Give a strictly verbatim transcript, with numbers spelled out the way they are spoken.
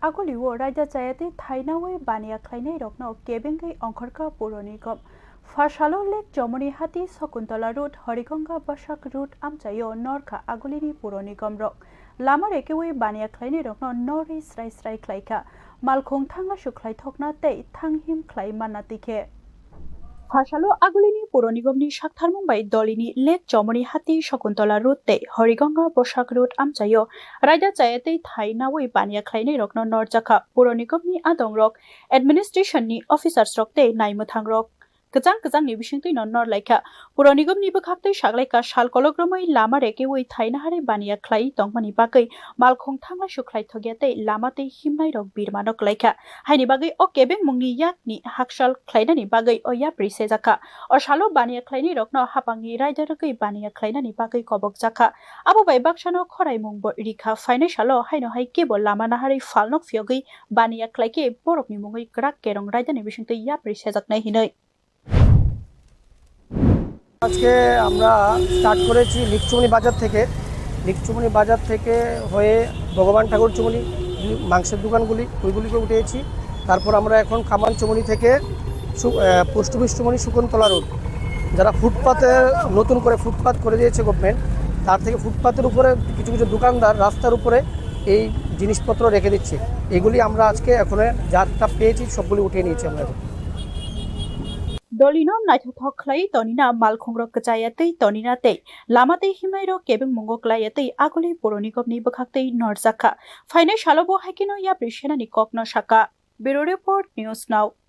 Agulio raida chayatwi thainawi baniya khlainairokno kebengwi ongkhorkha Puro Nigom. Phasalo Lake Chomoni Hati Sakuntola Road, Horigonga Bwsak Road amchaio norkha agulini Puro Nigom rok. Lama rekewi baniya khlainairokno norwi srai srai khlaikha. Malkhung thanglasuk khlaithokna tei thanghim khlai manna tikhe. Phasalo agulini Puro Nigomni saktharmung bai dolini Lake Chomoni Hati Sakuntola Road tei Horigonga Bwsak Road amchaio raida chayatwi thai nawi baniya khlainairokno norjakha. Puro Nigomni adongrok, administration ni officers rok tei naimwthangrok kwchang kwchangni bisingtwino norlaikha. Puro Nigomni bwkhaktwi saklaikha sal kolok romwi lama rekewi thainahari baniya khlai tongmani bagwi malkhung thanglasuk khlaithokya tei lama tei himnairok birmano kwlaikha. Haini bagwi o kebengmungni yakni haksal khlainani bagwi o yapri sejakha. O salo baniya khlainairokno hapangni raida rwgwi baniya khlainani bagwi kobokjakha. Abo bai baksano khoraimungbo rikha. Phainai salo haino hai kebo lama naharwi phalno phiyogwi baniya khlaikhe borokni mungwi kwrak kerong raidani bisingtwi yapri sejaknai hinwi. আজকে আমরা স্টার্ট করেছি লিকচুমনি বাজার থেকে। লিকচুমনি বাজার থেকে হয়ে ভগবান ঠাকুর চুমনি, মাংসের দোকানগুলি, ওইগুলিকে উঠেছি। তারপর আমরা এখন কামান চুমনি থেকে সু- আহ, পোস্ট অফিস চুমনি শকুন্তলা রোড, যারা ফুটপাতে নতুন করে ফুটপাত করে দিয়েছে গভর্নমেন্ট, তার থেকে ফুটপাতের উপরে কিছু কিছু দোকানদার রাস্তার উপরে এই জিনিসপত্র রেখে দিচ্ছে। এগুলি আমরা আজকে এখন যারটা পেয়েছি সবগুলি উঠিয়ে নিয়েছি আমরা এখন। Dolino naithothok khlai tonina malkhungrok kwchaya tei tonina tei lama tei himnairok kebengmungo klaiya tei aguli Puro Nigomni bwkhaktwi norjakha. Phainai salobo haikeno yapri senani kokno sakha. Bureau Report, News Now.